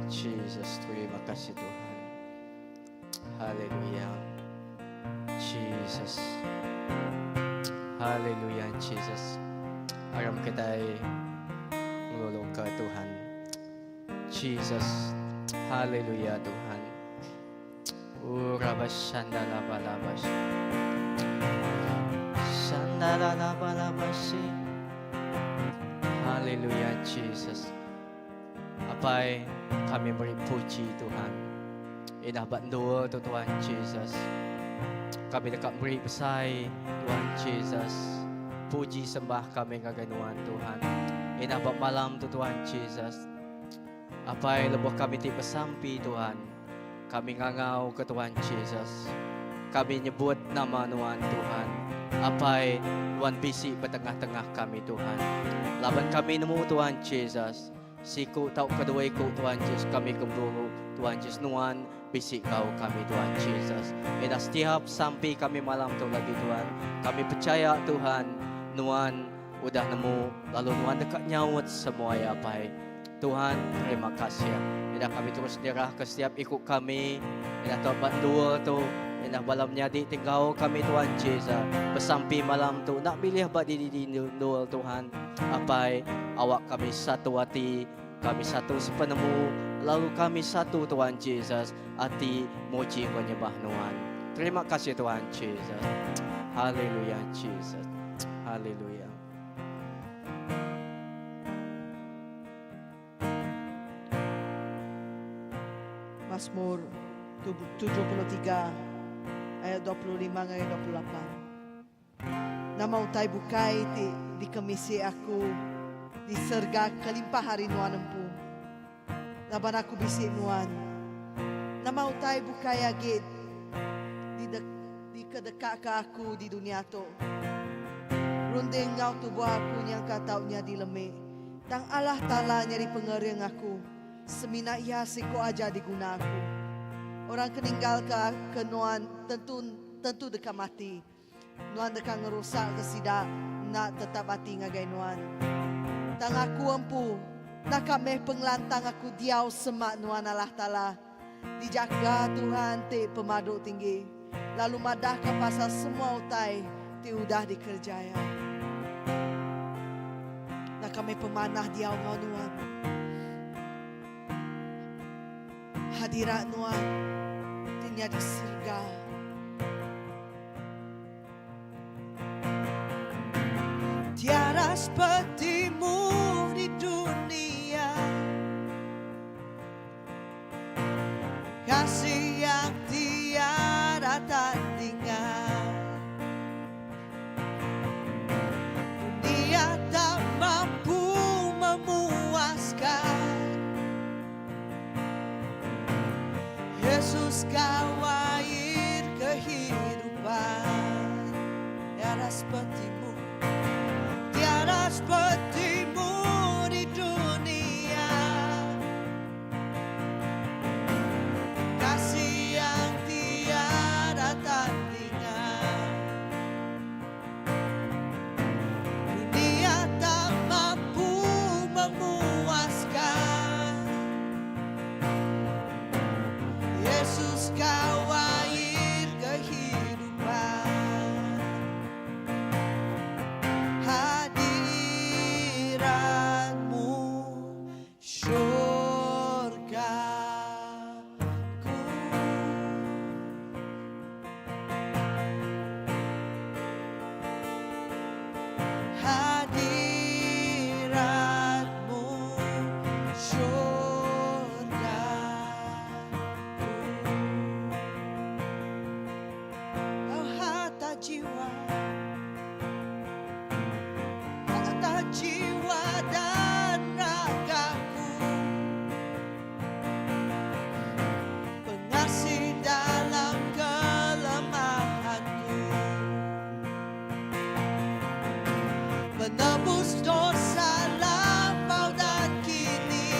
Jesus, terima kasih Tuhan. Haleluya. Jesus. Haleluya Jesus. Aram kitai ngeluluka Tuhan. Jesus. Haleluya Tuhan. Urabashandalabalabas. Shandalalabalabasi. Haleluya Jesus. Apai kami meri puji Tuhan. Indah ba endur tu Tuhan Jesus. Kami deka meri besai Tuhan Jesus. Puji sembah kami ngagai nuan Tuhan. Indah ba malam tu Tuhan Jesus. Apai lebuh kami ti besampi Tuhan, kami ngangau ke Tuhan Jesus. Kami nyebut nama Nuan Tuhan. Apai, Nuan bisi ba tengah-tengah kami Tuhan. Laban kami nemu Tuhan Jesus, siku tauka dua iku Tuhan Jesus kami gempuru Tuhan Jesus Nuan bisi enggau kami Tuhan Jesus. Enda setiap sampi kami malam tu lagi Tuhan, kami pechaya Tuhan Nuan udah nemu lalu Nuan deka nyaut semua iya Apai. Tuhan, terima kasih. Enda kami terus nyerah ke setiap iku kami. Enda tau ba endur tu. Enda bala menyadi ti enggau kami Tuhan Jesus. Besampi malam tu enda milih ba dini-dini endur Tuhan. Apai, awak kami satu ati, kami satu sepenemu, lalu kami satu Tuhan Jesus, ati muji enggau nyebah Nuan. Terima kasih Tuhan Jesus. Haleluya Jesus. Haleluya. Masmur 73 ayat 25 ngagai 28. Nama utai bukai ti dikemisi aku di serga kelimpah ari nuan empu. Laban aku bisi nuan. Nama utai bukai agi di dikedekaka aku di dunya tu. Runding enggau tubuh aku nyangka tau nyadi lemi. Tang Allah Taala nyadi pengering aku. Semina Iya siku aja diguna aku. Orang ke ninggalka ke nuan tentu tentu deka mati. Nuan deka ngerusakka sida enda tetap ati ngagai Nuan. Tang aku empu, naka meh pengelantang aku diau semak Nuan Allah Taala. Dijaga Tuhan ti Pemadu Tinggi, lalu madahka pasal semua utai ti udah dikereja Iya. Naka meh pemanah diau enggau Nuan. Hadirat Nuan ti nyadi serega. Tiada sepertimu di dunia Kasih yang tiada tandingan Dunia tak mampu memuaskan Yesus kau air kehidupan Tiada sepertimu Tiada sepertimu di dunia Kasih yang tiada tandingan Dunia tak mampu memuaskan Yesus kau air kehidupan Hadiratmu syurgaku Hadiratmu syurgaku Kau harta jiwa Harta jiwa dan ragaku Pengasih dalam kelemahanku Penebus dosa lampau dan kini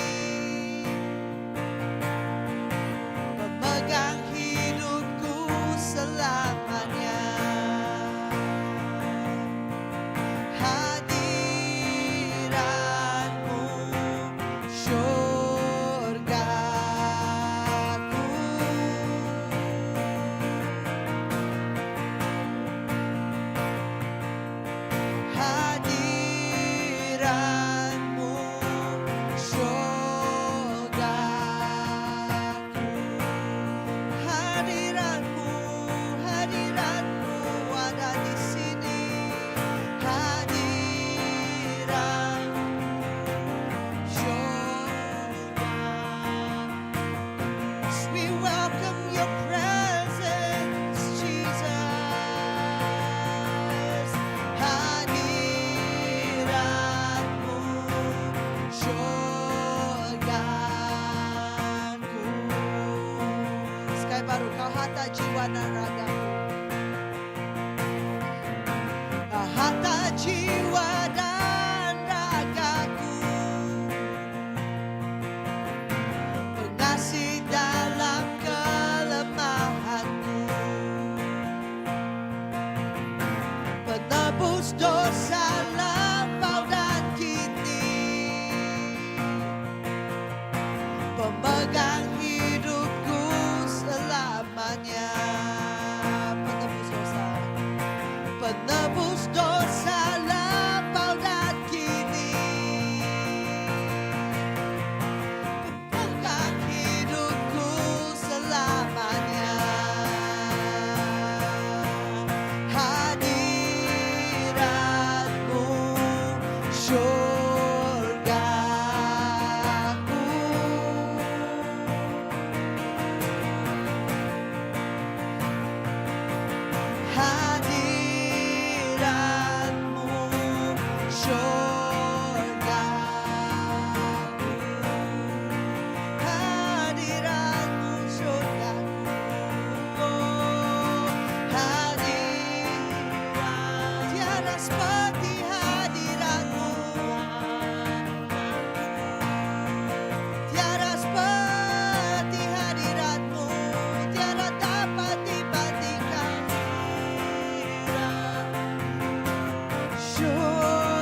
Pemegang hidupku selamanya Hadiratmu syurgaku. jiwa dan ragaku. Harta jiwa dan ragaku. Pengasih dalam kelemahanku. Penebus dosa lampau dan kini. Pemegang hidupku selamanya. Penebus dosa. Penebus dosa lampau dan kini. Pemegang hidupku selamanya. Hadiratmu syurgaku. Hadiratmu syurgaku. Hadiratmu syurgaku. Hadirat tiada seperti hadiratmu. Tiada seperti hadiratmu. Tiada dapat dibandingkan. Syurgaku.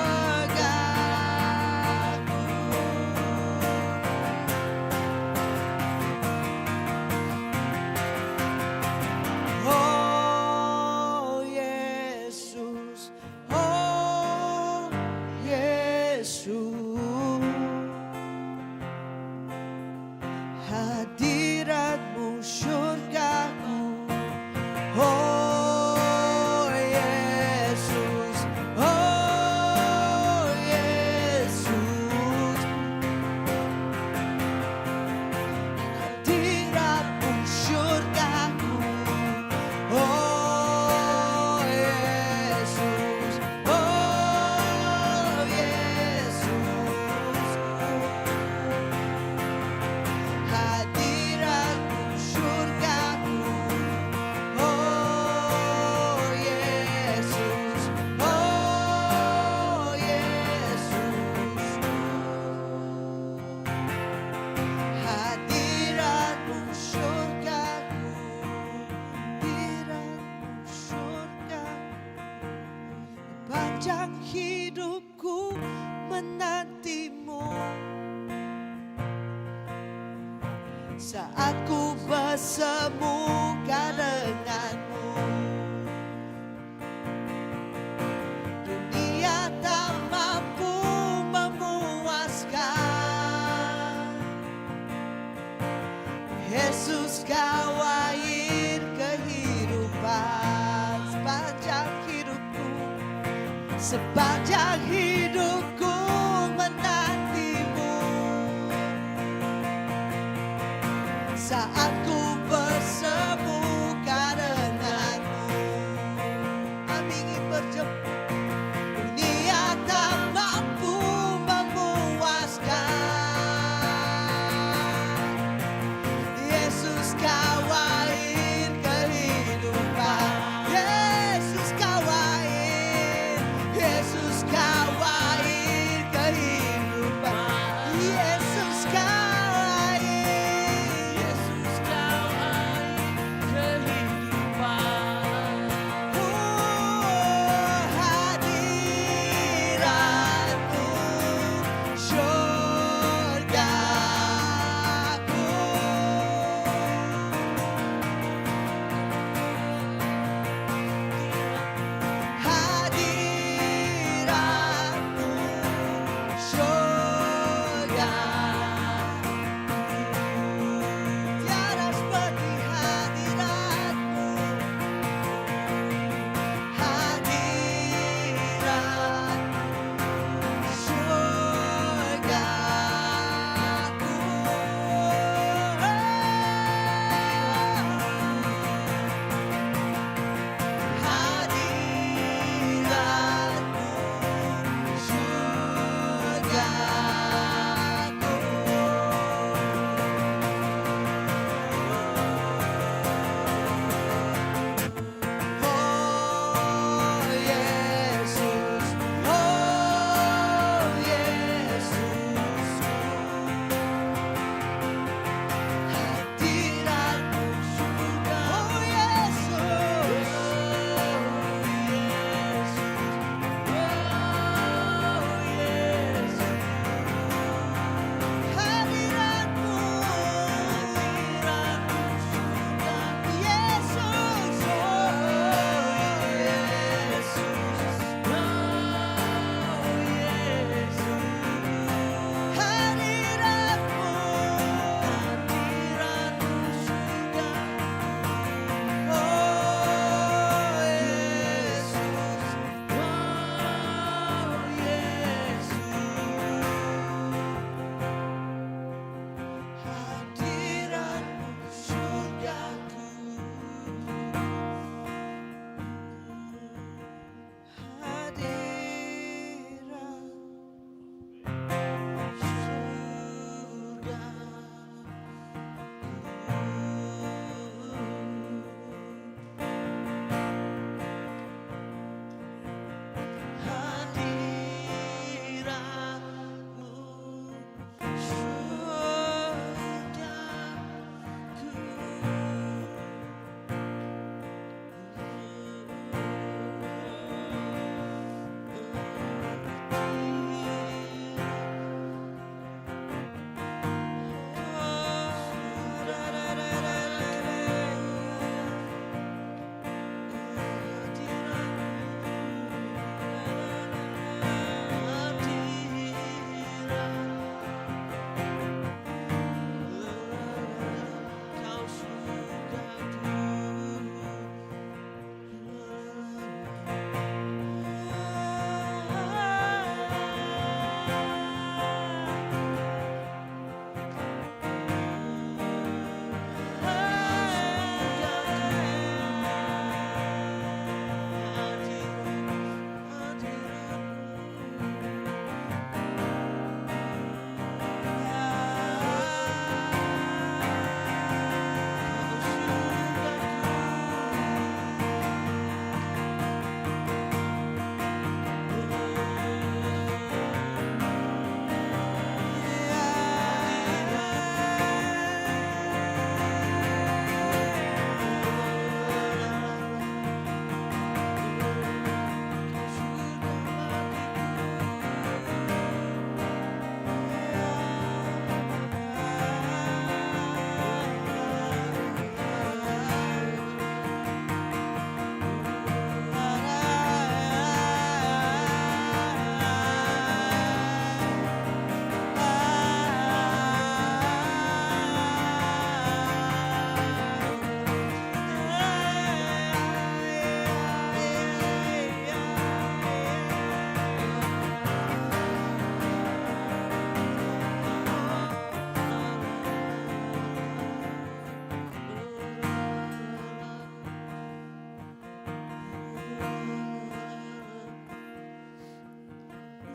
Oh Yesus, oh Yesus, hadiratmu syurgaku. Oh Yesus, oh Yesus, hadiratmu syurgaku. Oh Yesus, oh Yesus, hadiratmu syurgaku. Oh Yesus, oh Yesus, hadiratmu syurgaku. Hadiratmu syurgaku. Panjang hidupku menantimu. Saat ku bersemuka denganmu, dunia tak mampu memuaskan. Yesus, kau air kehidupan. Sepanjang hidupku, sepanjang hidupku menantimu. Saat ku bersemuka denganmu, kami ingin berjumpa. Dunia tak mampu memuaskan. Yesus, kau air kehidupan. Yesus, kau air. Yesus, kau air kehidupan. Yesus, kau air. Yesus.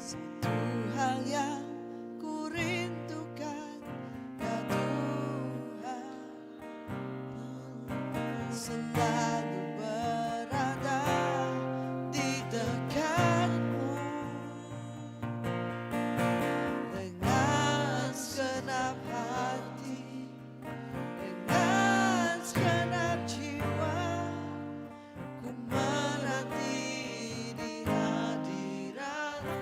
Satu hal yang ku rindukan ya Tuhan Selalu berada di dekatmu Dengan segenap hati Dengan segenap jiwa Ku menanti di hadiratmu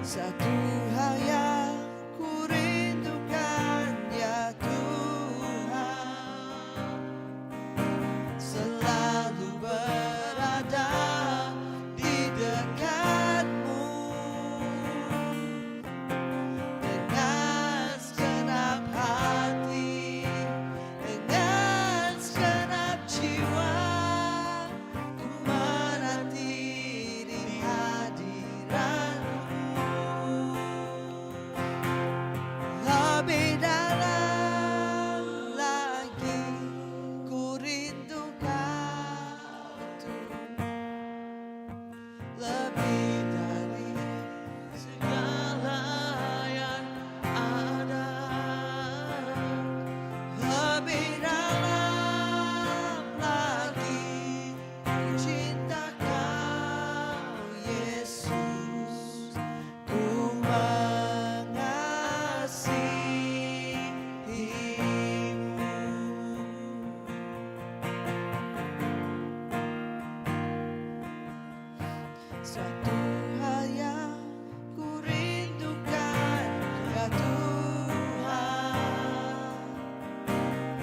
Satu hal yang ku rindukan ya Tuhan Selalu berada di dekatmu Dengan segenap hati Dengan segenap jiwa Ku menanti di hadiratmu Lebih dalam lagi ku rindu kau Tuhan Lebih dari Segala yang ada Lebih dalam lagi ku cinta kau Yesus Ku mengasihimu Satu hal yang ku rindukan ya Tuhan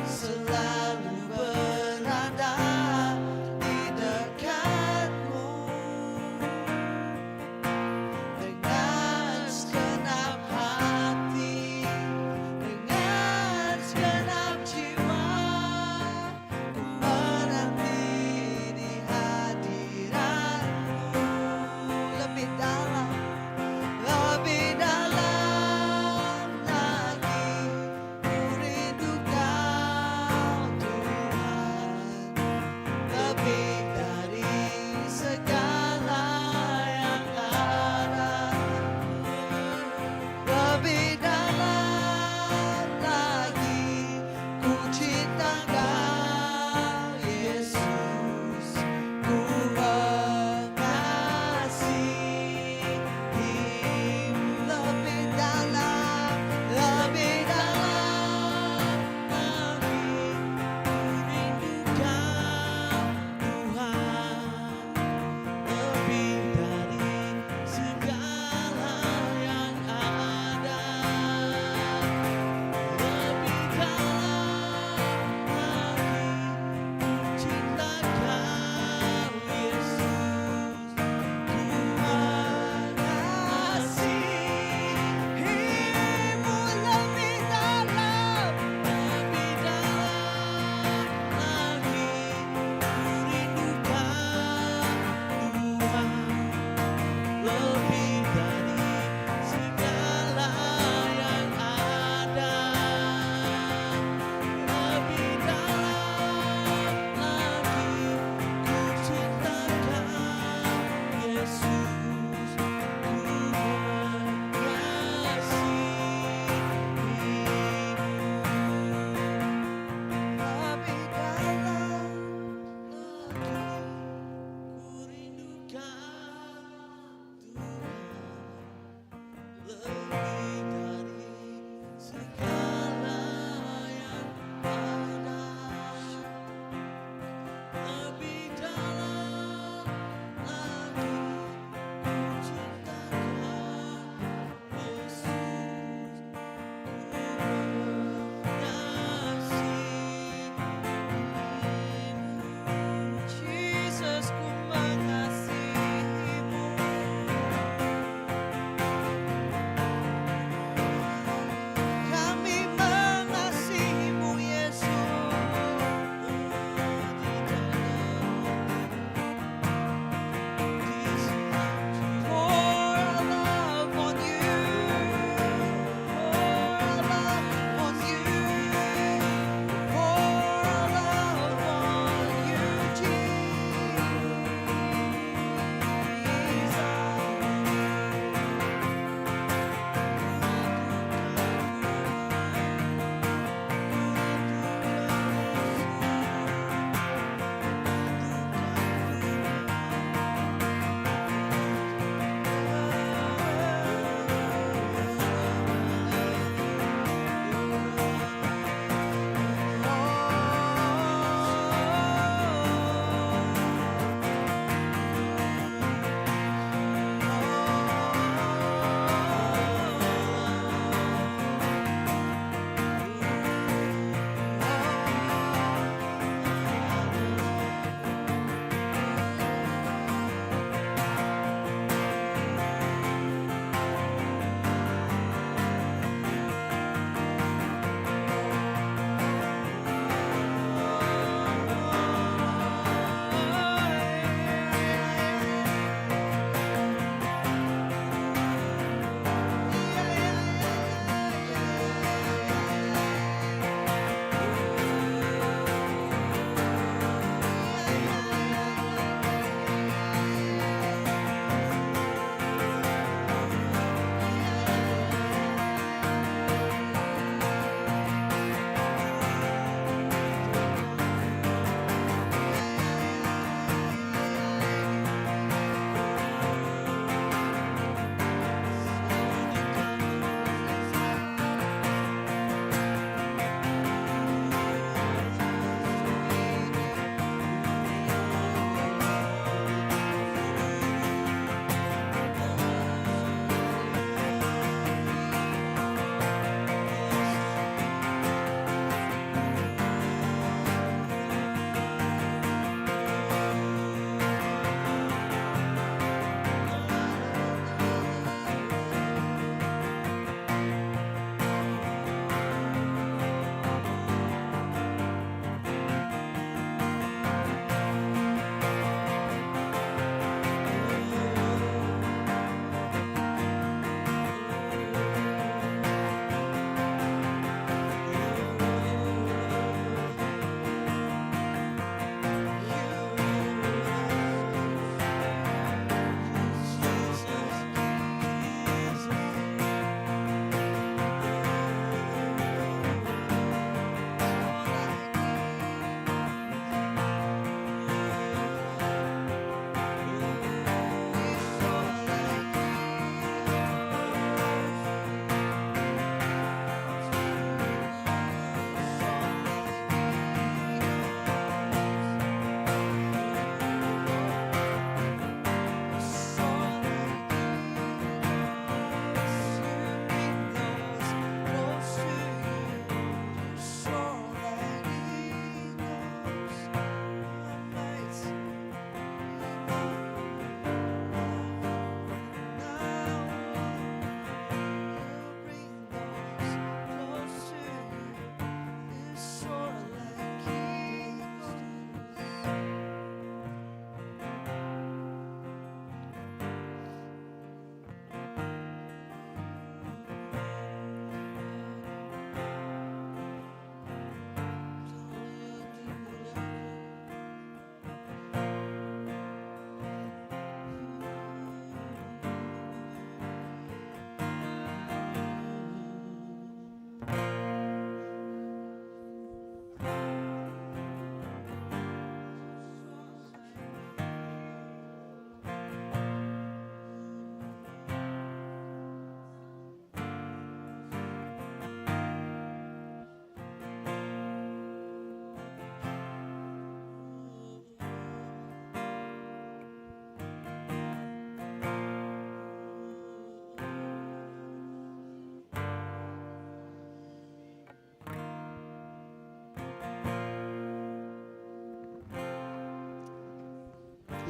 Selalu berada di dekatmu Dengan segenap hati Dengan segenap jiwa Ku menanti di hadiratmu Lebih dalam Lebih dalam lagi Ku rindu kau Tuhan Lebih dari segala yang ada Lebih dalam lagi ku cinta kau Yesus Ku mengasihimu Lebih dalam, lebih dalam lagi ku rindu kau Tuhan Lebih dari segala yang ada Lebih dalam lagi ku cinta kau Yesus Ku Mengasihimu lebih dalam Lebih dalam lagi ku rindu kau Tuhan Lebih dari segala yang ada Lebih dalam lagi ku cinta kau Yesus Ku mengasihimu Lebih dalam lagi ku rindu kau Tuhan Lebih dari segala yang ada Lebih dalam lagi ku cinta kau Yesus Ku mengasihimu Jesus ku mengasihimu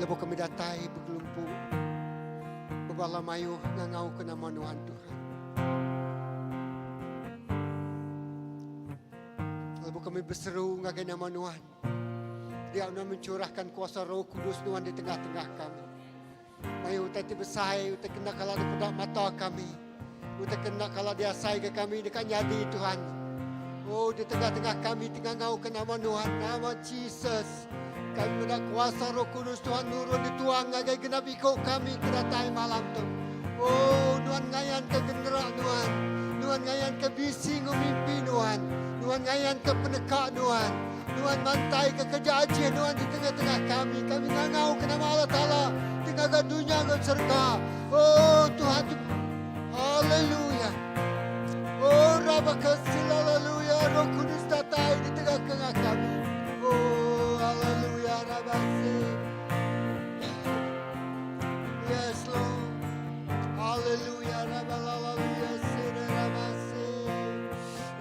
Lebuh kami datai begelumpu bebala mayuh ngangauka nama Nuan Tuhan. Lebuh kami beseru ngagai nama Nuan, dia Nuan mencurahkan kuasa Roh Kudus Nuan di tengah-tengah kami. Mayuh utai ti besai, utai kena kala dipeda mata kami. Utai kena kala diasaika kami deka nyadi Tuhan. Oh, di tengah-tengah kami ti ngangauka nama Nuan, nama Jesus. Kami meda kuasa Roh Kudus Tuhan nurun dituang ngagai genap iku kami ke datai malam tu. Oh, Nuan ngayanka genera Nuan. Nuan ngayanka visi enggau mimpi Nuan. Nuan ngayanka peneka Nuan. Nuan mantaika kereja ajih Nuan di tengah-tengah kami. Kami ngangauka nama Allah Taala ti ngaga dunya enggau serega. Oh, Tuhan ti Haleluya. Oh, Rabakasilalaleluya. Roh Kudus datai di tengah-tengah kami. Oh, haleluya. Rabasi. Yes, Lord. Haleluya. Rabalalaluya. Sere rabasi.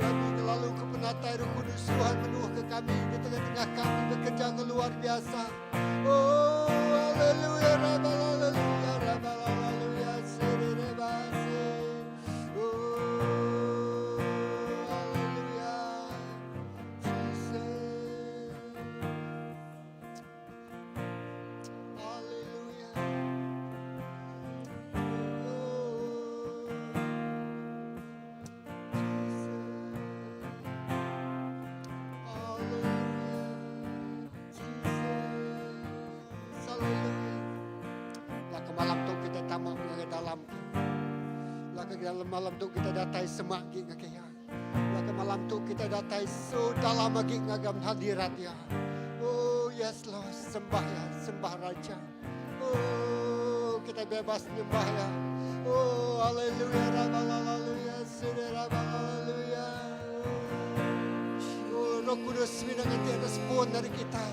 Kami ngelalu ke penatai Roh Kudus Tuhan menuh ke kami di tengah-tengah kami bekerja ke luar biasa. Oh, haleluya. Rabalalaluya. Rabalalaluya. Sere rabasi. Oh, haleluya. Jesus. Haleluya. Oh, Jesus. Haleluya. Jesus. Haleluya. Lah ke malam tu kita tama ngagai dalam. Lah ke dalam malam tu kita datai semak agi ngagai iya. Lah ke malam tu kita datai so dalam agi ngagai hadirat iya. Oh yes Lord, sembah ya, sembah Raja. Oh, kita bebas nyembah ya. Oh, haleluya, haleluya, haleluya. Oh, Roh Kudus mina nganti respon dari kita.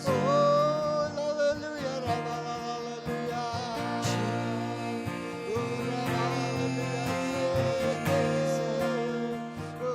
Oh, haleluya, haleluya. Oh, haleluya. Oh,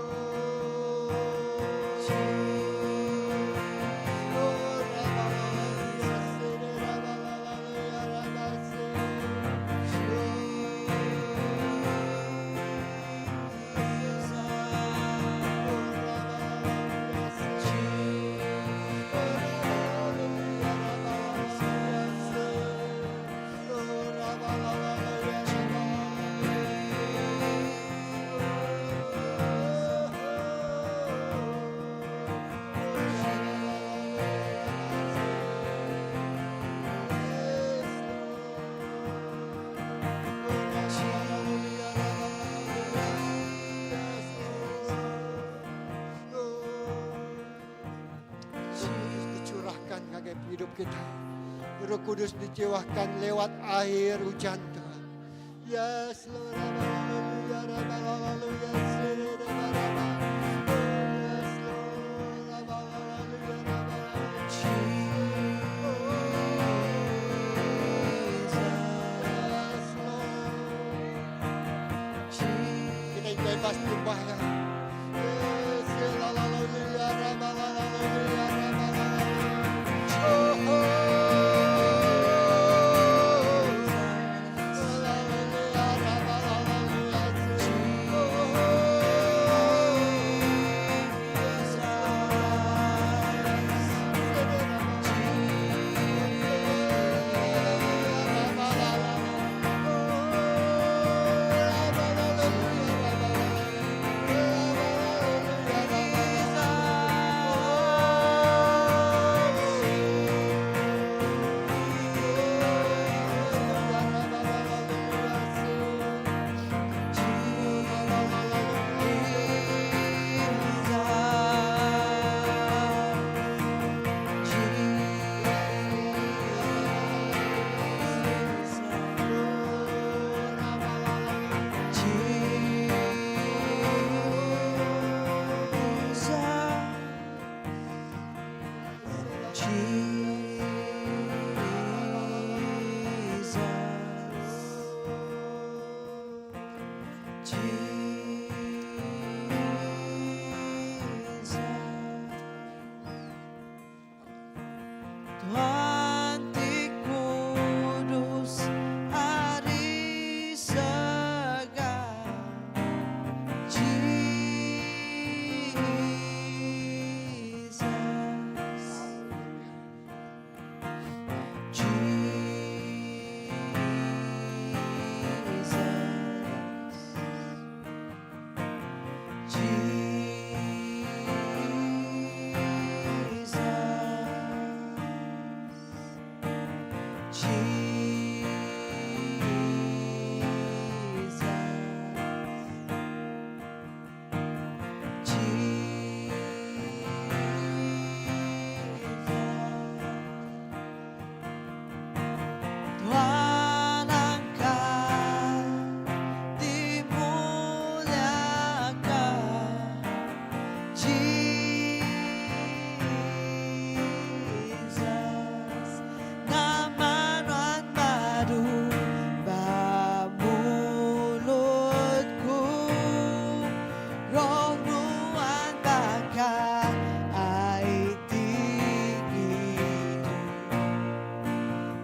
oh, Dicurahkan ngagai pengidup kita. Roh Kudus dicurahkan lewat air hujan Tuhan. Yes, Lord. Hallelujah. Hallelujah. Yes, Lord. Hallelujah. Yes, Lord. Kita bebas nyembah ya. Yes, hallelujah, hallelujah, Oh, oh. Hallelujah, hallelujah, oh, yes, Lord.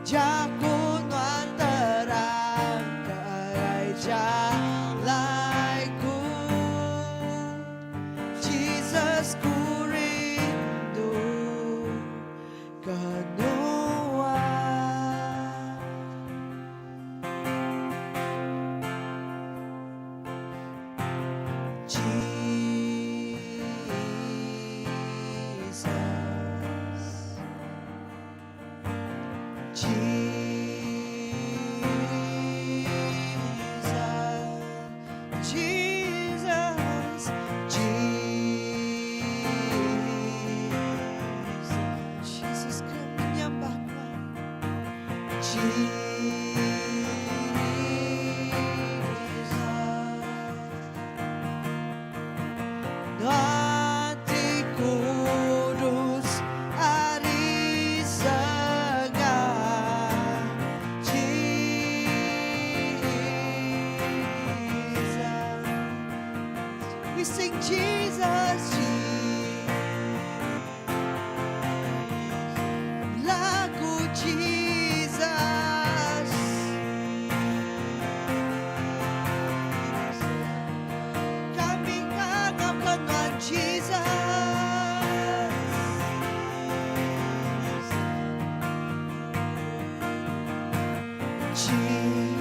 Jaku nuan terang ke alai jalai ku. Jesus ku rindu ke nuan. Jesus. Jesus. Jesus. Jesus. Jesus kami nyembah Tuhan. Jesus. Nuan ti kudus ari serga. Jesus. We sing Jesus, Jesus. Lagu Jesus. Kami ngangau ke nuan Jesus. Jesus.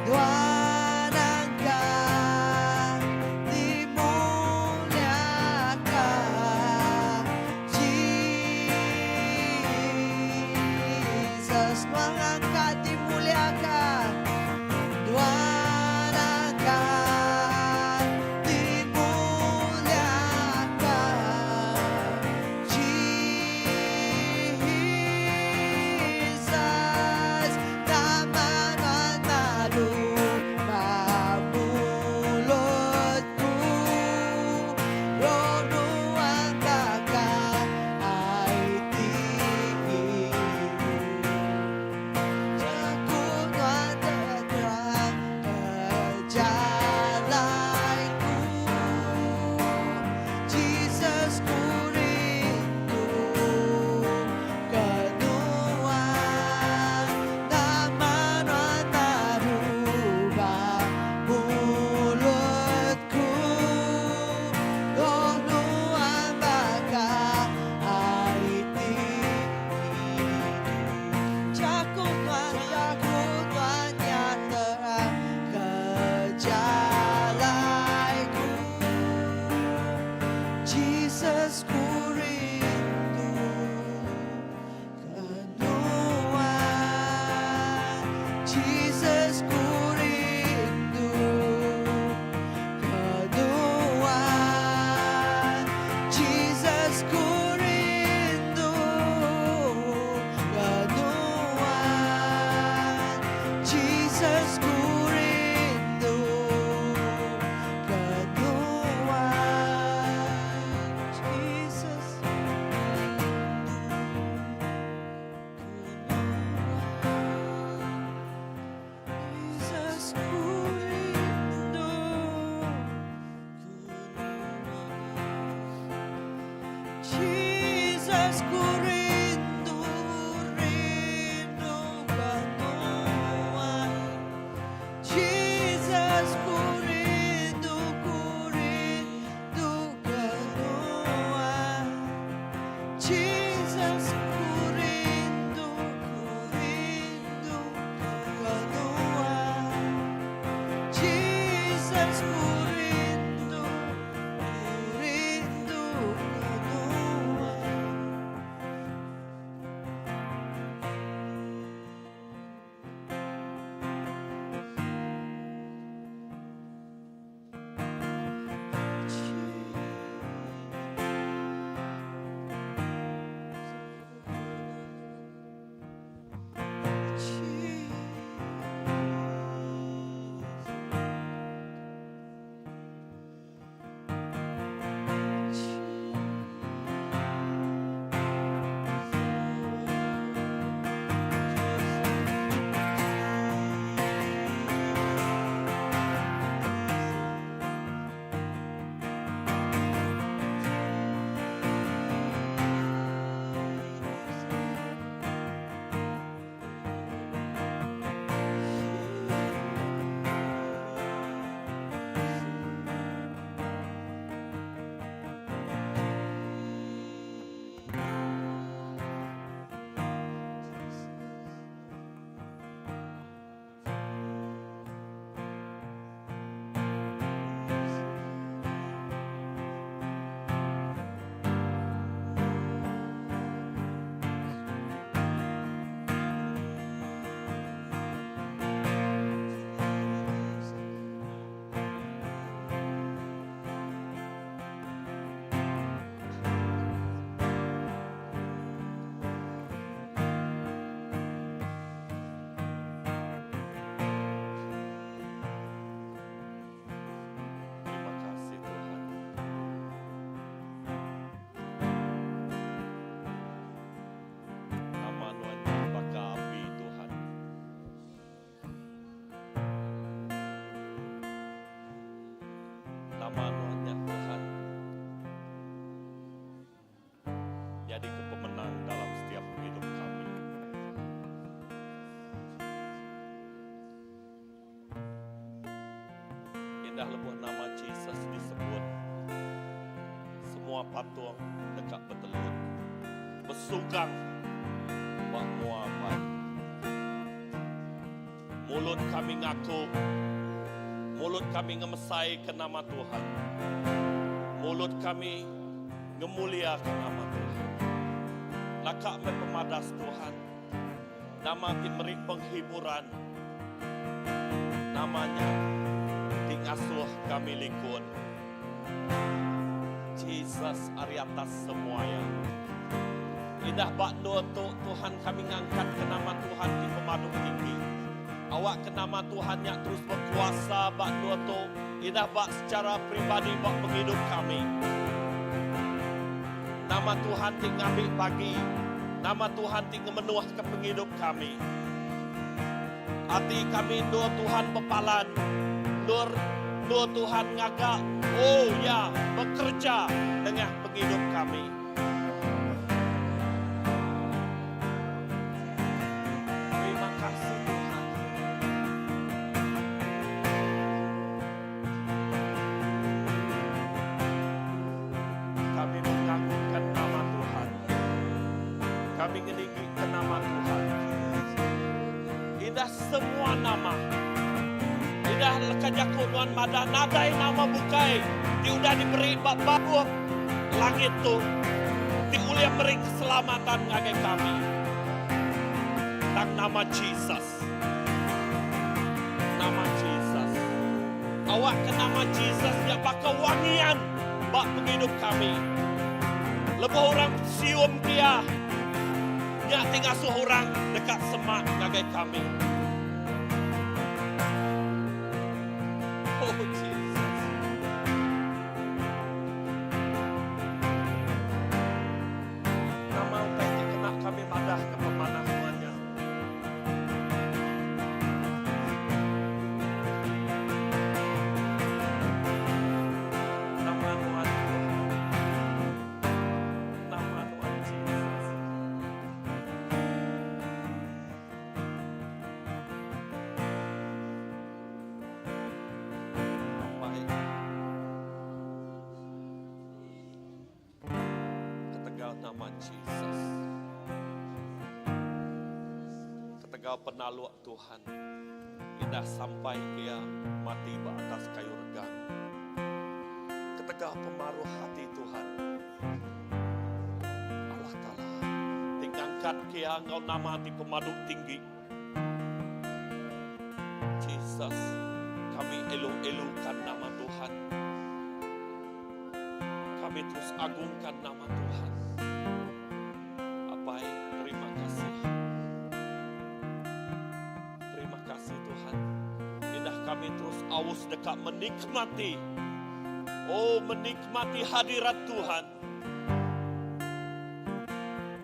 Nuan angkat dimuliakan. Jesus, Nuan angkat dimuliakan. Nuan angkat dimuliakan. Jesus, nama nuan madu ba mulutku. Roh nuan baka ai ti idup. Jaku nuan terang ke jalaiku. Jesus ku rindu ke nuan. Nama nuan madu ba mulutku. Roh nuan baka ai ti idup. Jaku nuan, jaku nuan nya terang ke jalaiku. Jesus ku rindu ke nuan. Jesus ku rindu ke nuan. Jesus ku rindu ke nuan. Jesus ku rindu ke nuan. Jesus rindu ke nuan. Jesus ku rindu ke nuan. Jesus ku rindu, rindu ke nuan. Jesus ku rindu, ku rindu ke nuan. Jesus ku rindu, ku rindu ke nuan. Jesus ku rindu, ku rindu ke nuan. nyadika pemenang dalam setiap pengidup kami. Indah lebuh nama Jesus disebut, semua patung deka betelut, besugang ba mua Apai. Mulut kami ngaku, mulut kami ngemesaika nama Tuhan. Mulut kami ngemuliaka nama Tuhan. Naka meh pemadas Tuhan, nama ti meri penghiburan, nama nya ti ngasuh kami likun. Jesus ari atas semua iya. Indah ba endur tu, Tuhan kami ngangkatka nama Tuhan ti pemadu tinggi. Awakka nama Tuhan nya terus bekuasa ba endur tu, indah ba secara peribadi ba pengidup kami. Nama Tuhan ti ngambi bagi, nama Tuhan ti ngemenuhka pengidup kami. Ati kami endur Tuhan bepalan, endur endur Tuhan ngaga, oh ya, bekereja nengah pengidup kami. Terima kasih Tuhan. Kami mengagungkan nama Tuhan. Kami ngeninggikan nama Tuhan. Indah semua nama. Indah leka jaku nuan madah nadai nama bukai ti udah diberi ba baruh langit tu ti ulih meri keselamatan ngagai kami. Tang nama Jesus. Nama Jesus. Awakka nama Jesus nya baka wangian ba pengidup kami. Lebuh orang sium kia, nya ti ngasuh orang deka semak ngagai kami. Oh Jesus. Nama utai ti kena kami madahka pemanah nuan nya. Nama nuan Tuhan. Nama nuan Jesus. Apai. Ketegal nama Jesus. Ketegal penaluk Tuhan indah sampai ke iya mati ba atas kayu regang. Ketegal pemaruh ati Tuhan Allah Taala ti ngangkat ke iya enggau nama ti pemadu tinggi. Jesus, kami elu-elukan nama Tuhan. Kami terus agungkan nama Tuhan. Apai, terima kasih. Terima kasih Tuhan. Indah kami terus aus deka menikmati. Oh, menikmati hadirat Tuhan.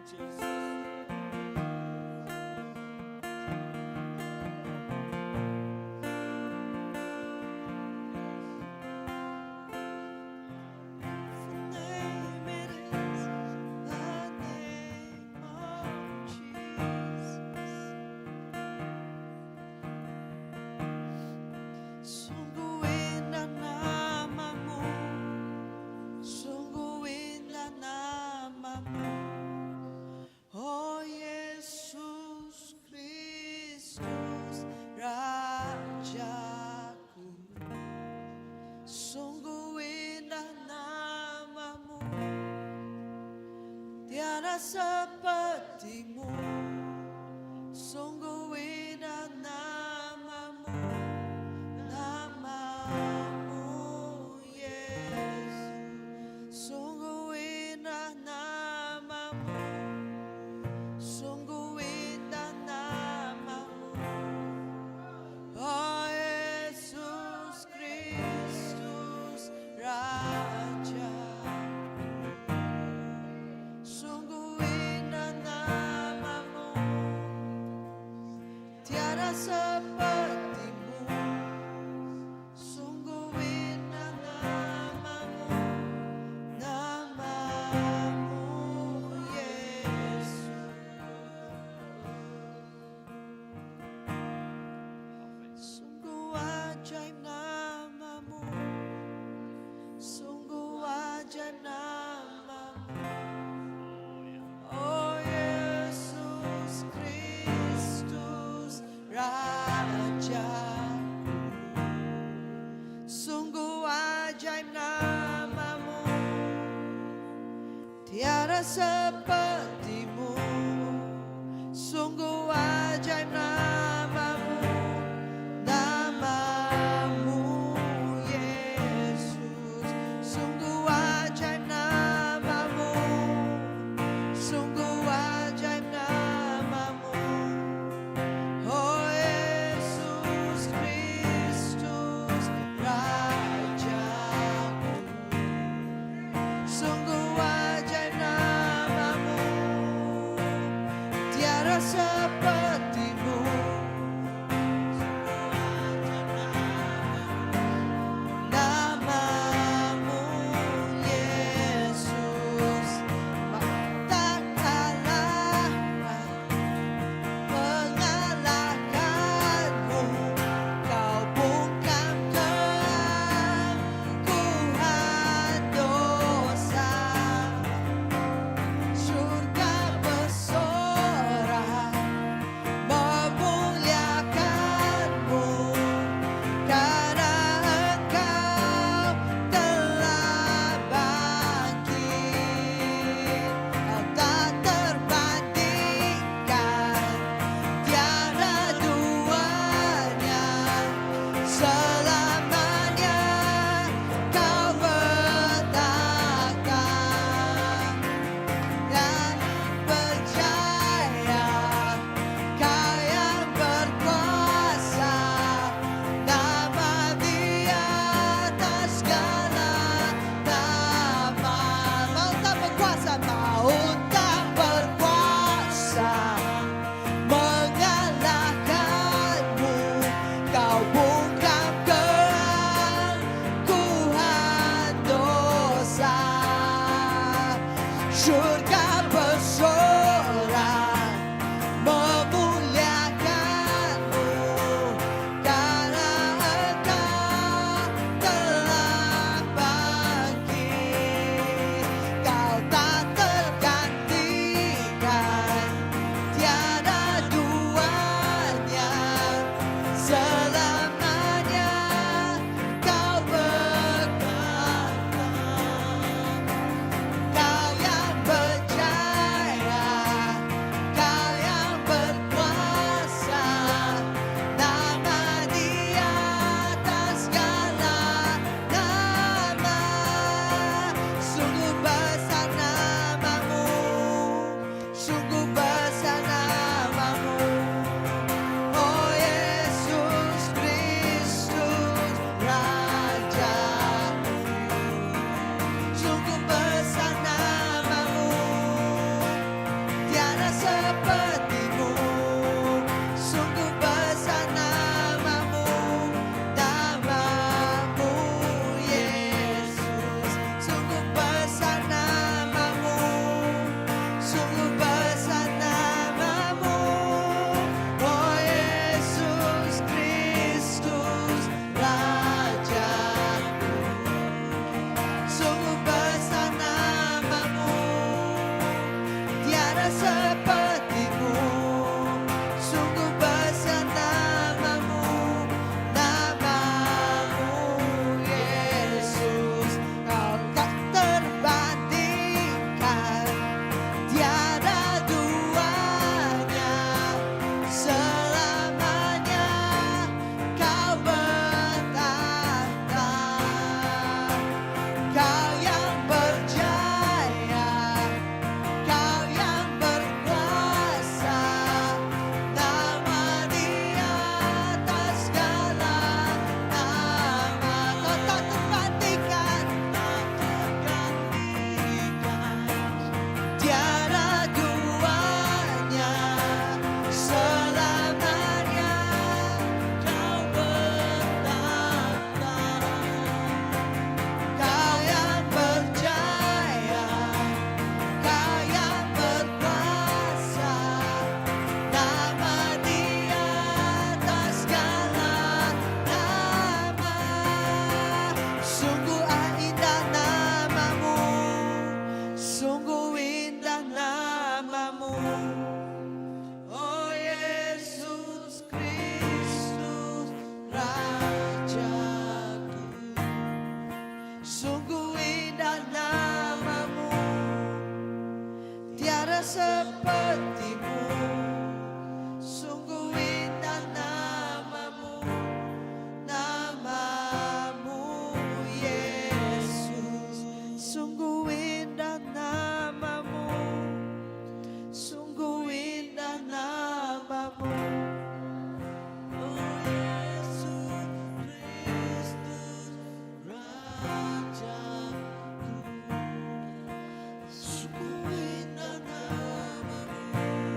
Jesus. Tiada sepertimu Sungguh ajaib namamu Namamu Yesus Sungguh ajaib namamu Sungguh ajaib namamu Oh Yesus Kristus Rajaku Sungguh ajaib namamu Tiada sepertimu Namamu Yesus Tak kalahkan Mengalahkanmu Kau bungkam keangkuhan dosa Surga bersorak Memuliakanmu Karena engkau telah bangkit Kau tak terbandingkan Tiada duanya Selamanya kau bertakhta Dan percaya Kau yang berkuasa Nama di atas segala nama Maut tak berkuasa Maut tak berkuasa Mengalahkanmu Kau bungkam keangkuhan dosa Surga bersorak Memuliakanmu Karena engkau telah bangkit Kau tak tergantikan Tiada duanya Selamanya kau bertakhta Kau yang berjaya sepertimu. Sungguh indah namamu, namamu Yesus. Sungguh indah namamu, sungguh indah namamu. Oh Yesus Kristus Rajaku. Sungguh indah namamu.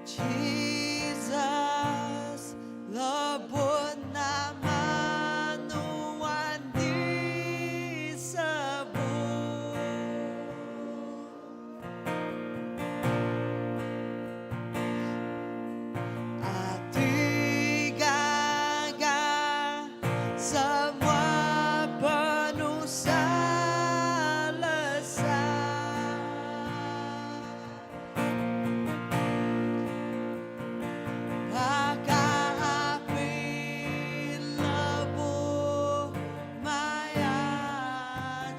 Jesus lebuh nama nuan disebut. Ati gaga semua penusah lesa. Baka api lebuh maya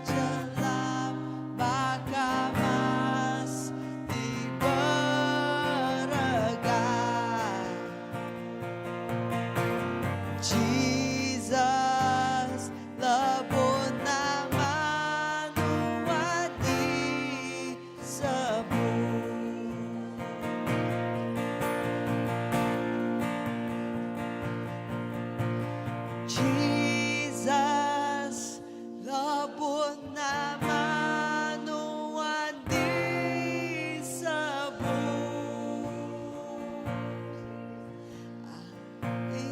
chelap baka mas ti berega. Jesus lebuh nama nuan disebut. Jesus lebuh nama nuan disebut. Ati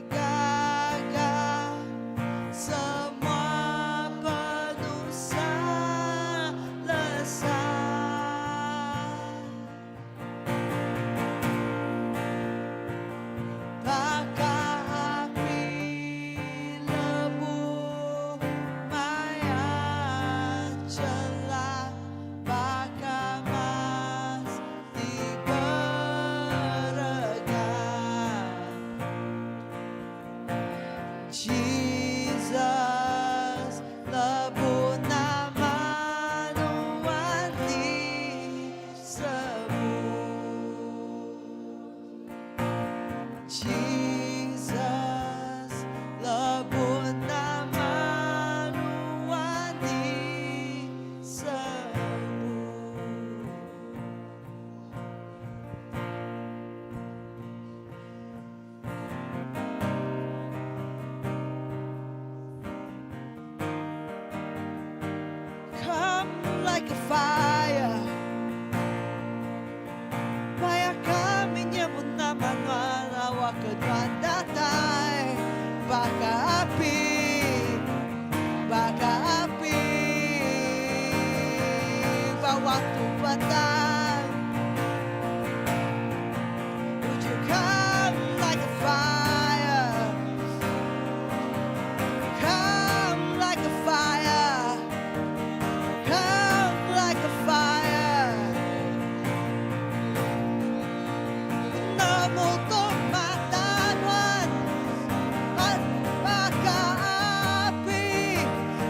gaga semua penusah lesa. Baka api lebuh maya chelap baka mas ti berega. Jesus lebuh nama nuan disebut. Jesus lebuh nama nuan disebut. Come like a fire. Maya kami nyebut nama nuan awak ke nuan datai baka api baka api ba waktu petang. Would you come like a fire? Come like a fire. Come like a fire. Nemu tu mata nuan baka api.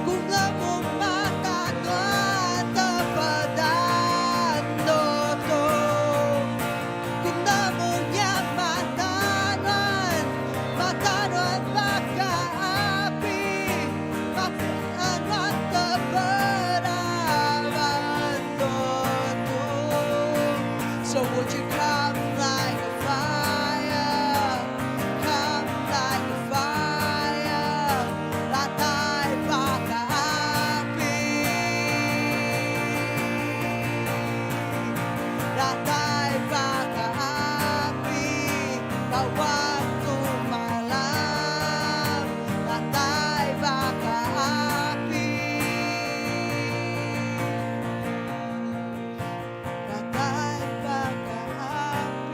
Ku nemu mata nuan tepeda tu. Ku nemu nya mata nuan, mata nuan baka api. Mata nuan tepeda tu. So would you come like a fire? Come like a fire. Datai baka api. Datai baka api. Ba waktu malam. Datai baka api. Datai baka api.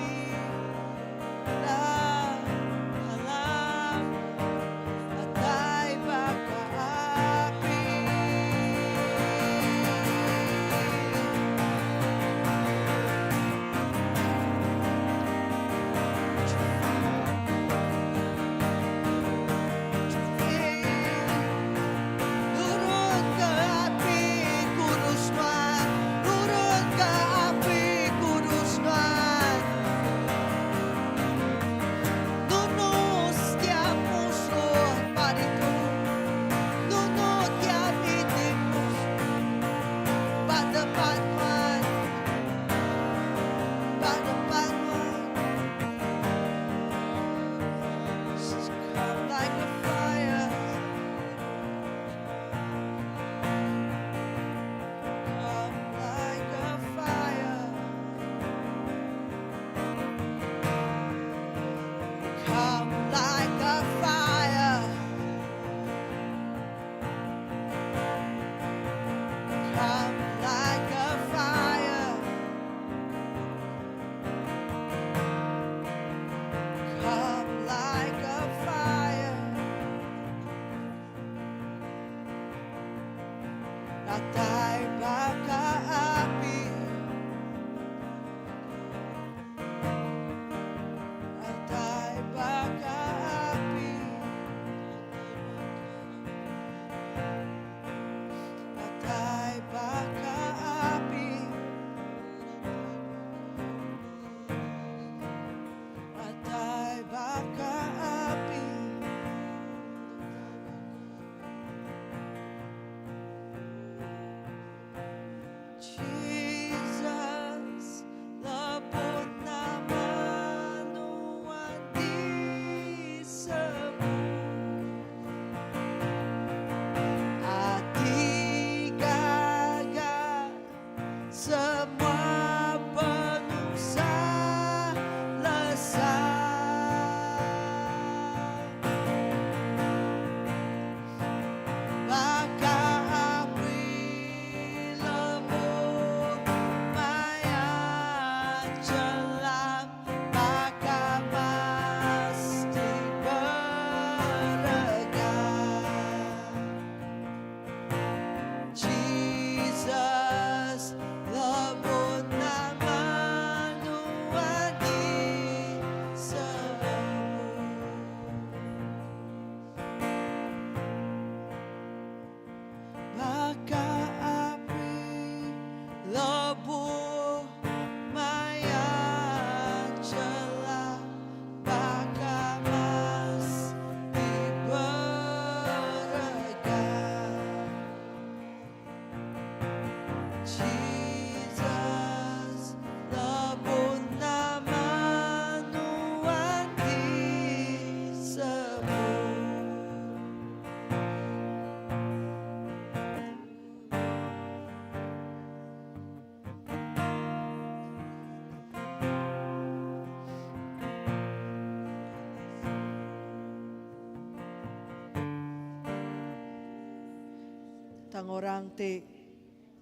Tang orang ti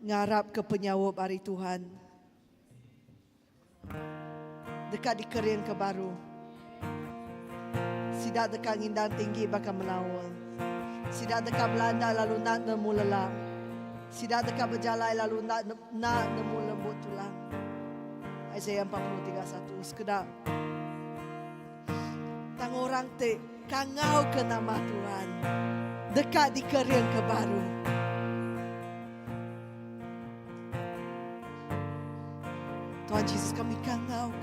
ngarapka penyaup ari Tuhan deka dikeringka baru. Sida deka ngindang tinggi baka menaul. Sida deka belanda lalu enda nemu lelak. Sida deka bejalai lalu enda enda nemu lembut tulang. Isaiah 43 1 Sekeda Tang orang ti kangauka nama Tuhan deka dikeringka baru. Tuhan Jesus kami kangauka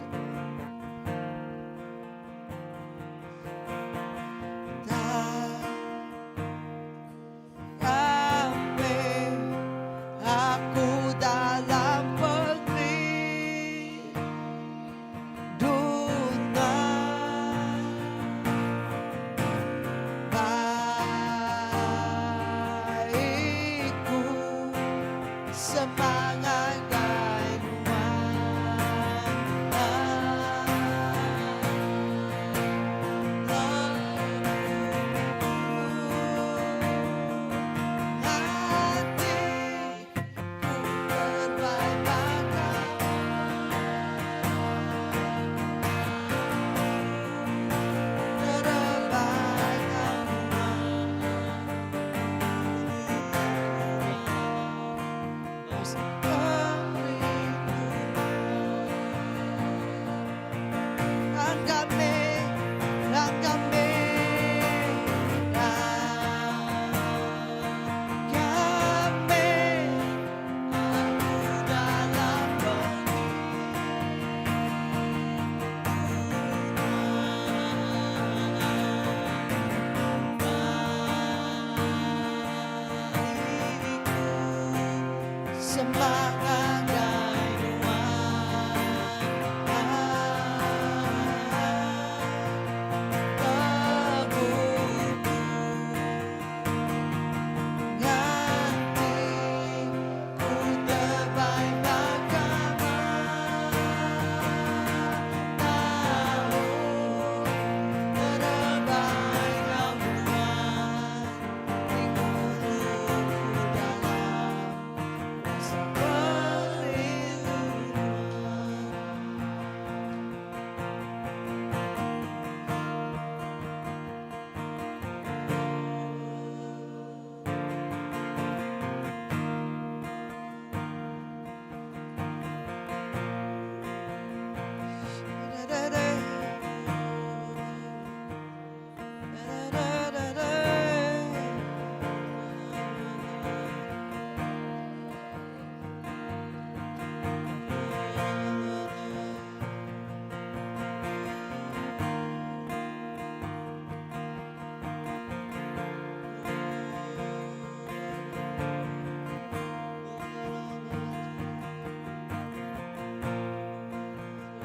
Nuan. Aku dalam pengerinduan Baikku semangat gai nuan.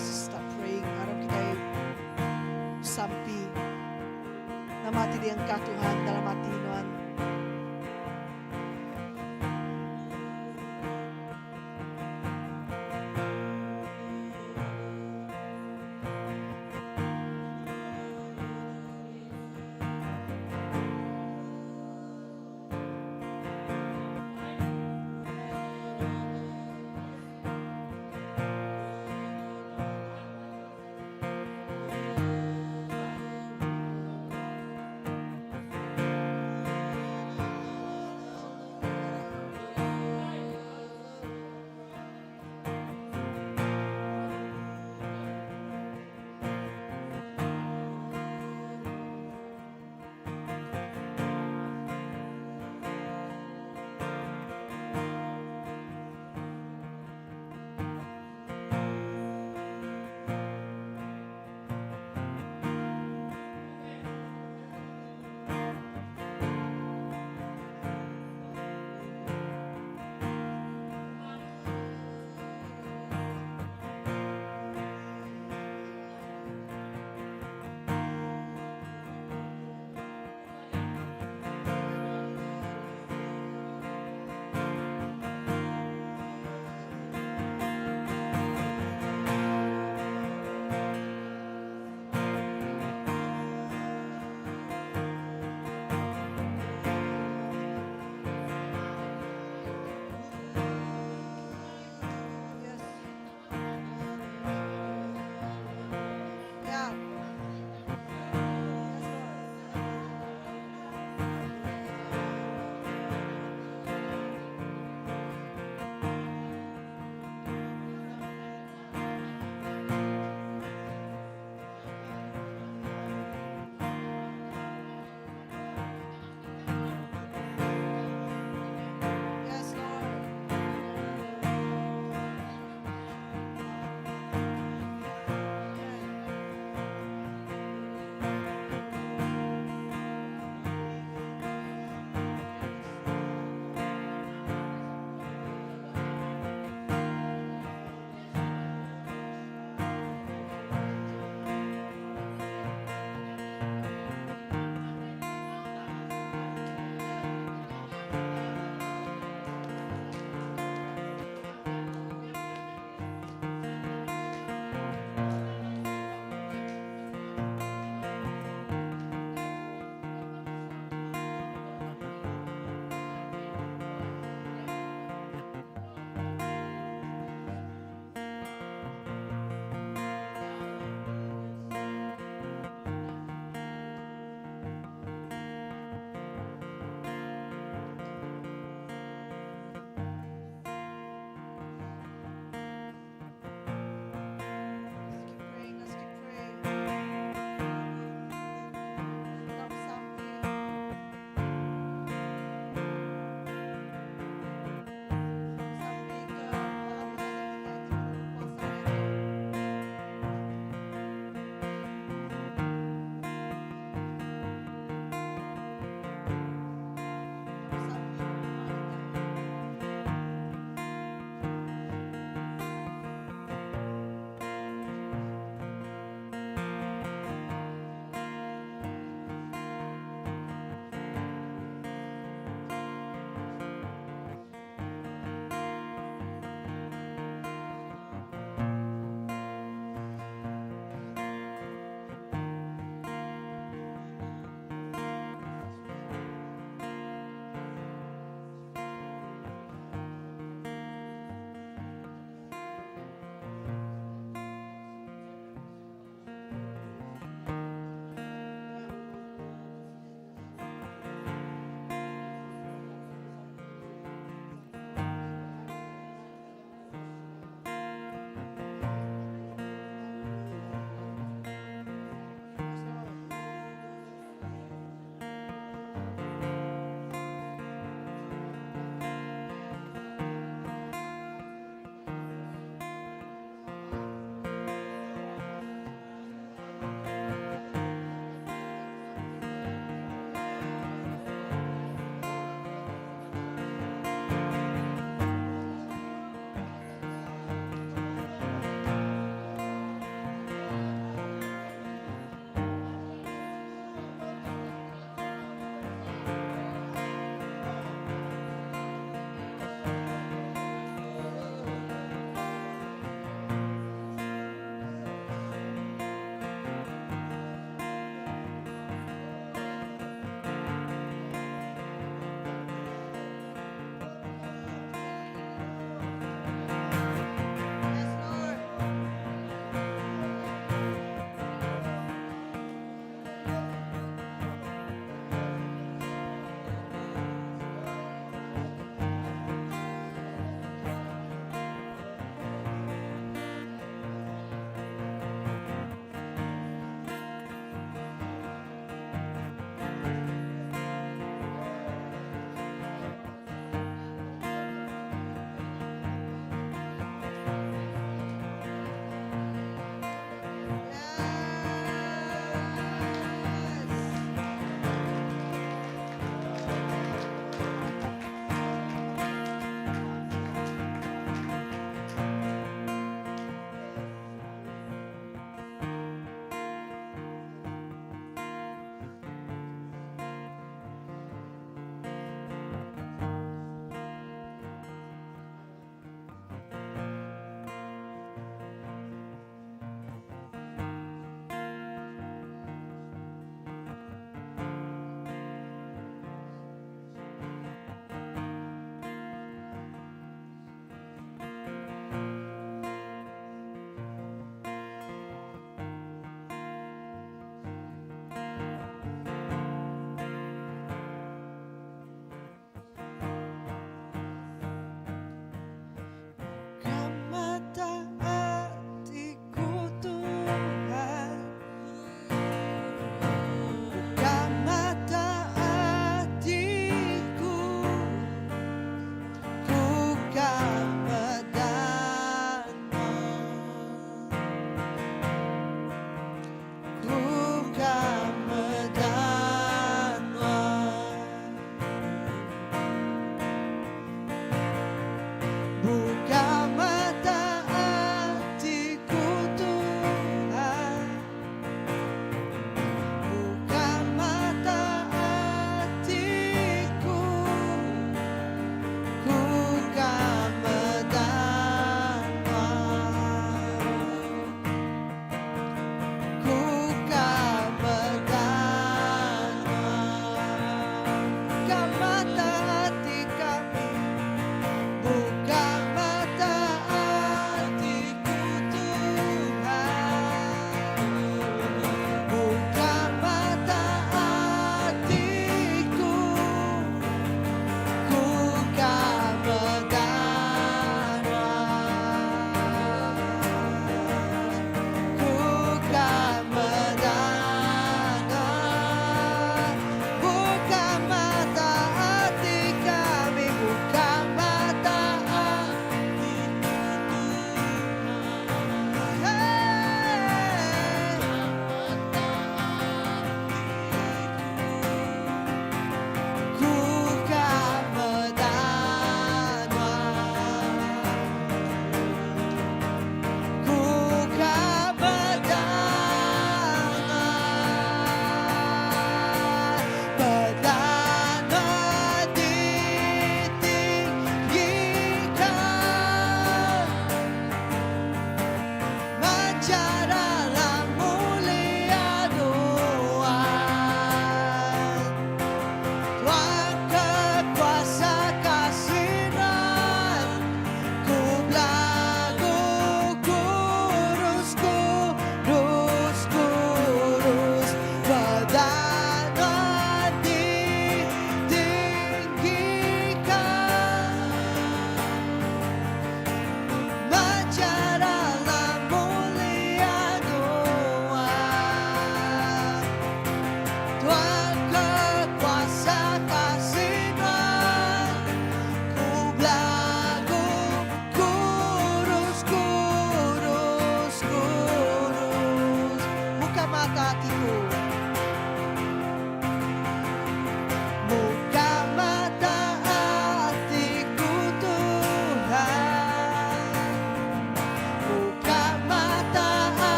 Start praying arap kitai besampi nama ti diengkah Tuhan dalam ati nuan.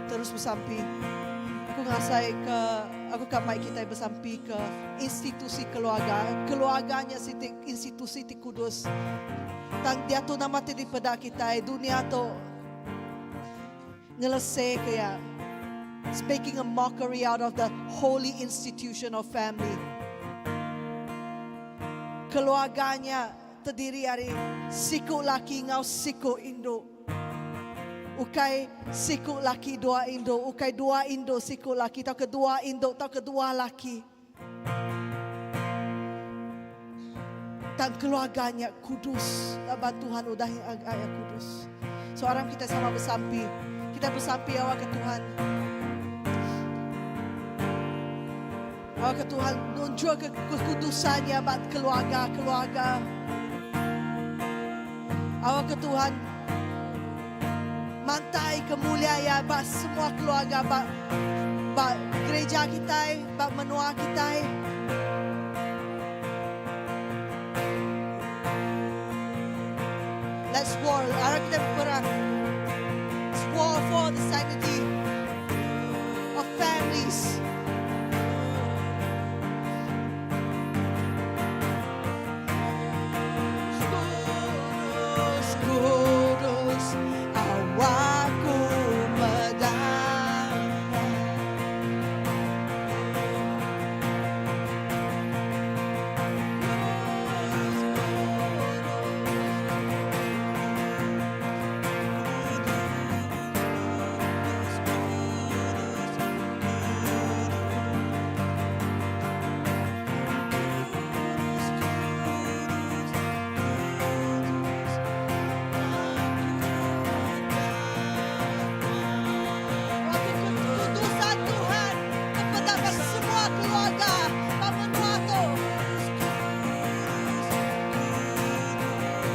terus besampi. Aku ngasai ke aku ka mai kitai besampi ke institusi keluarga. Keluarga nya siti institusi ti kudus. Tang diatu nama ti dipeda kitai dunia tu ngelese ke iya. It's making a mockery out of the holy institution of family. Keluarga nya terdiri ari siku laki enggau siku indu. Ukai siku laki dua indu, ukai dua indu siku laki tauka dua indu tauka dua laki. Tang keluarga nya kudus laban Tuhan udah ngaga iya kudus. So aram kitai sama besampi. Kitai besampi awakka Tuhan awakka Tuhan nunjukka kekudusan iya ba keluarga-keluarga. Awakka Tuhan mantai kemulia iya ba semua keluarga ba ba gereja kitai, ba menua kitai. Let's war. Aram kita berperang. Let's war for the sanctity of families. Kudus, kudus, awakku meda. Waktu kekudusan Tuhan kepada semua keluarga ba menua tu.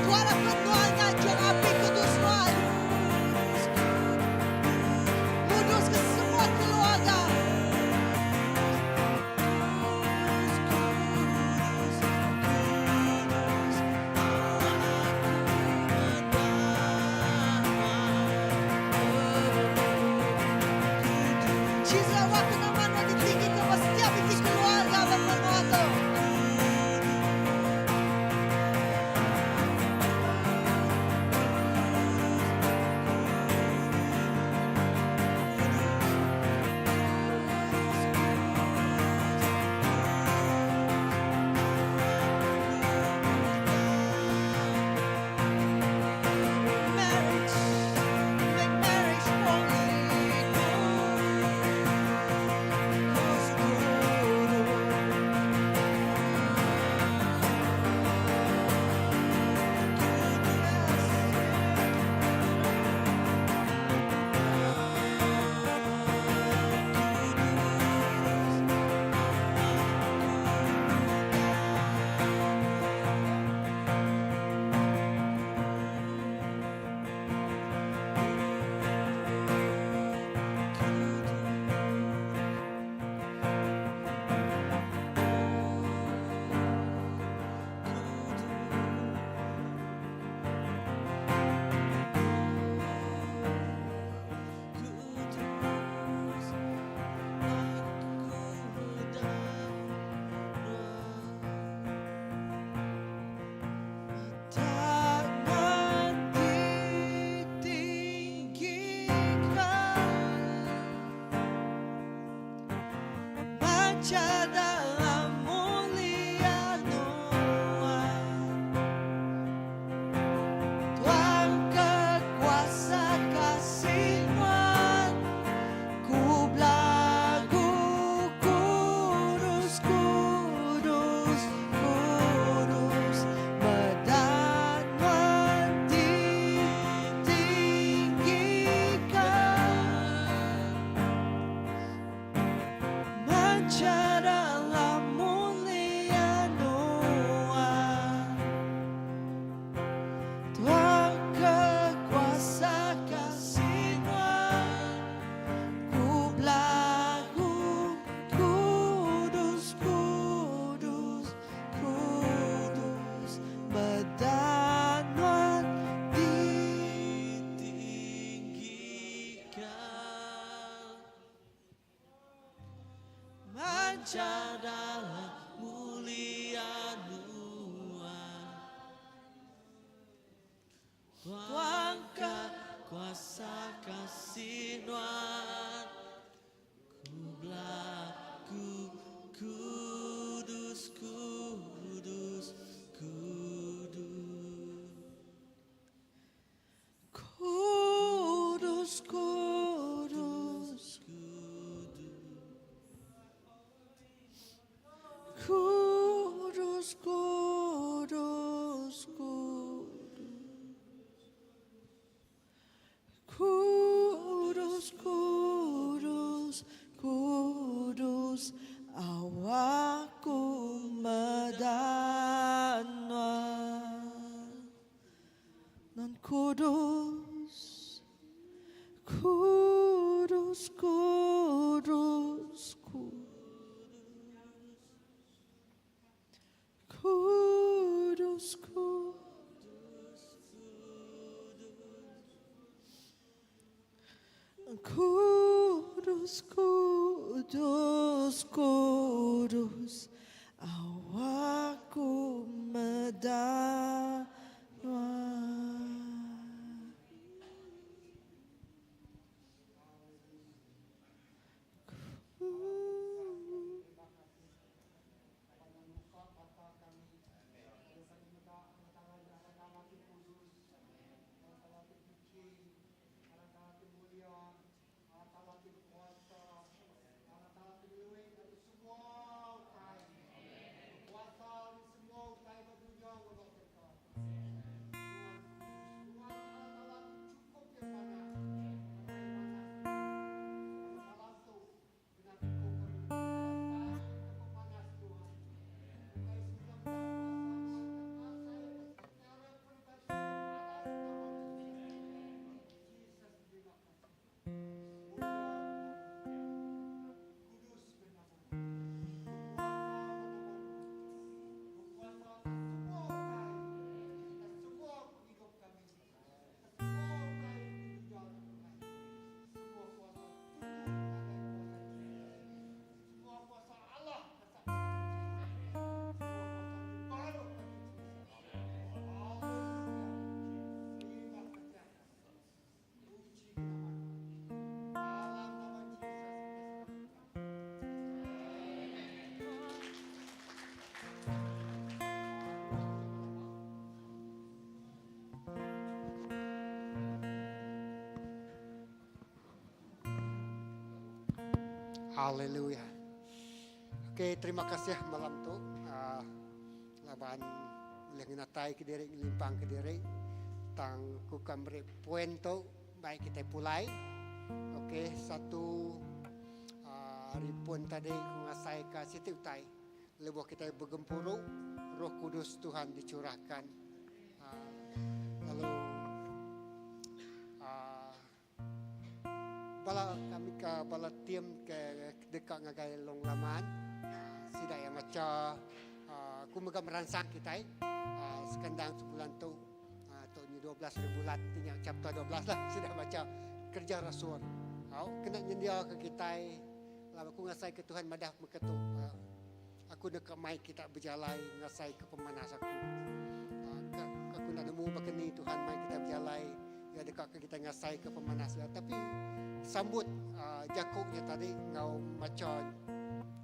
Tuhan aku Tuhan ngajung api kudus Tuhan. Kudus ke semua keluarga. Jesus awak ke nama nuan ditinggi ke ba setiap iti keluarga ba menua tu. Marriage, make marriage holy. Kudus, kudus. Tangan ditinggikan Baca dalam mulia Nuan Tuang kekuasa kasih Nuan Ku belagu kudus, kudus, kudus Medan Nuan ditinggikan Manca dalam Manchar dalam mulia Nuan. Tuangka kuasa kasih Nuan. Ku belaku kudus, kudus, kudus. Kudus, kudus, kudus, kudus, kudus, kudus, kudus, kudus, awak ku meda Nuan. Nuan kudus, kudus, kudus, kudus, kudus, kudus, kudus, kudus, awak ku meda Nuan. Haleluya. Okey, terima kasih malam tu. Uh, laban ulih ngenatai ke diri ngelimpang ke diri tang ku ka meri poin tu baik kita pulai. Okey, satu uh, hari pun tadi ku ngasai ka siti utai. Lebuh kita begempuru, Roh Kudus Tuhan dicurahkan. Uh, lalu uh, bala kami ke bala tim ke deka ngagai Long Laman sida yang maca aku mega meransang kita sekandang sebulan tu tu ni 12 hari bulan tinggal chapter 12 lah sida baca kerja rasul. Au kena nyendia ke kita lalu aku ngasai ke Tuhan madah meketu aku deka mai kita berjalai ngasai ke pemanas aku. Aku nak nemu bakani Tuhan mai kita berjalai ya dekat ke kita ngasai ke pemanas ya. Tapi sambut jakuknya tadi ngau maca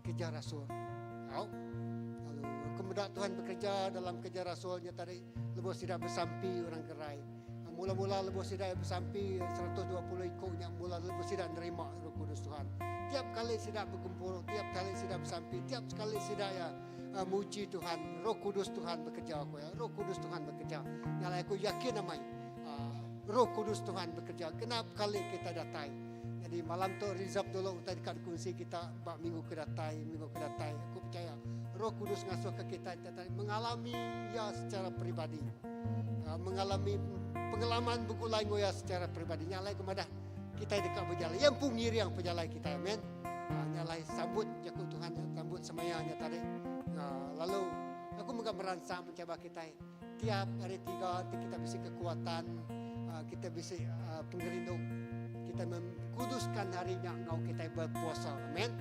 kerja rasul. Au. Lalu kemudian Tuhan bekerja dalam kerja rasulnya tadi lebuh sida bersampi orang gerai. Mula-mula lebuh sida bersampi 120 ikutnya mula lebuh sida nerima Roh Kudus Tuhan. Tiap kali sida berkumpul, tiap kali sida bersampi, tiap sekali sida ya muji Tuhan, Roh Kudus Tuhan bekerja aku ya. Roh Kudus Tuhan bekerja. Nyala aku yakin amai Roh Kudus Tuhan bekerja. Kenapa kali kita datai? Jadi malam tu reserve dulu utai dekat kunci kita bak minggu ke datai, minggu ke datai. Aku percaya Roh Kudus ngasuh ke kita datai mengalami ya secara peribadi. Mengalami pengalaman begulai ngoya secara peribadi. Nyalai kepada kita dekat berjalan. Yang pun ngiriang berjalan kita. Amin. Nyalai sambut jaku Tuhan, sambut semayanya tadi. Lalu aku mega merangsang mencabar kita tiap hari tiga kita bisa kekuatan, kita bisa pengerindu, kita mengkuduskan harinya ngau kita berpuasa. Amin.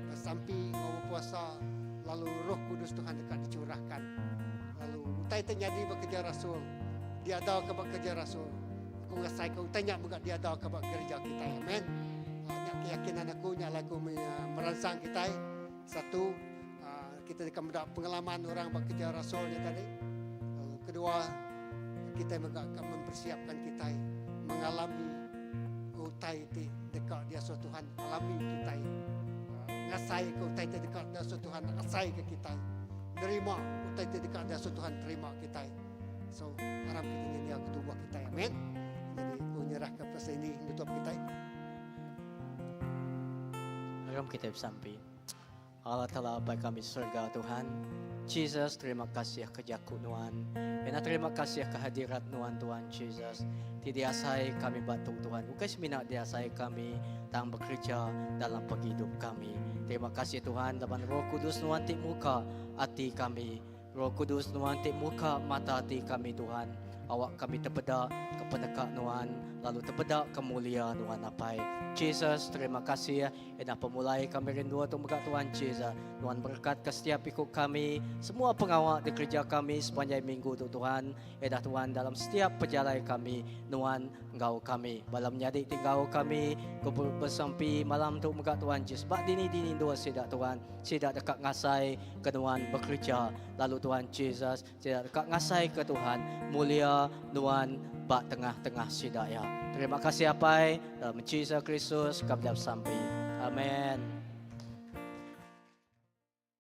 Besampi enggau bepuasa lalu Roh Kudus Tuhan deka dicurahkan. Lalu utai ti nyadi ba kerja rasul, diadaka ba kerja rasul. Aku ngasaika utai nya mega diadaka ba gereja kitai. Amen. Nya keyakinan aku nya alai aku meransang kitai. Satu, kita deka meda pengalaman orang ba kerja rasul nya tadi. Lalu kedua, kitai mega ka mempersiapkan kitai mengalami utai ti deka diasuh Tuhan alami kitai. Ngasai ke utai ti deka diasuh Tuhan asai ke kitai. Nerima utai ti deka diasuh Tuhan terima kitai. So, aram kita nyendia ke tubuh kitai. Amen. Jadi, aku nyerah ke pasal ini nutup kitai. Aram kita besampi. Allah Taala Apai kami serga Tuhan. Jesus terima kasih ke jaku nuan. Ena terima kasih ke hadirat nuan Tuhan Jesus. Ti diasai kami batu Tuhan. Bukan semina diasai kami tang bekerja dalam penghidup kami. Terima kasih Tuhan laban Roh Kudus nuan ti muka ati kami. Roh Kudus nuan ti muka mata ati kami Tuhan. Awak kami tepeda ke peneka nuan lalu tepeda ke mulia nuan Apai. Jesus terima kasih Enda pemulai kami rindu tu mega Tuhan Jesus. Nuan berkat ke setiap ikut kami, semua pengawa dikereja kami sepanjai minggu tu Tuhan. Enda Tuhan dalam setiap pejalai kami, Nuan enggau kami. Bala menyadi ti enggau kami ke besampi malam tu mega Tuhan Jesus. Ba dini-dini endur sida Tuhan, sida deka ngasai ke Nuan bekereja. Lalu Tuhan Jesus, Sida deka ngasaika Tuhan mulia nuan ba tengah-tengah sida iya. Terima kasih Apai, dalam Jesus Kristus kami udah besampi. Amen.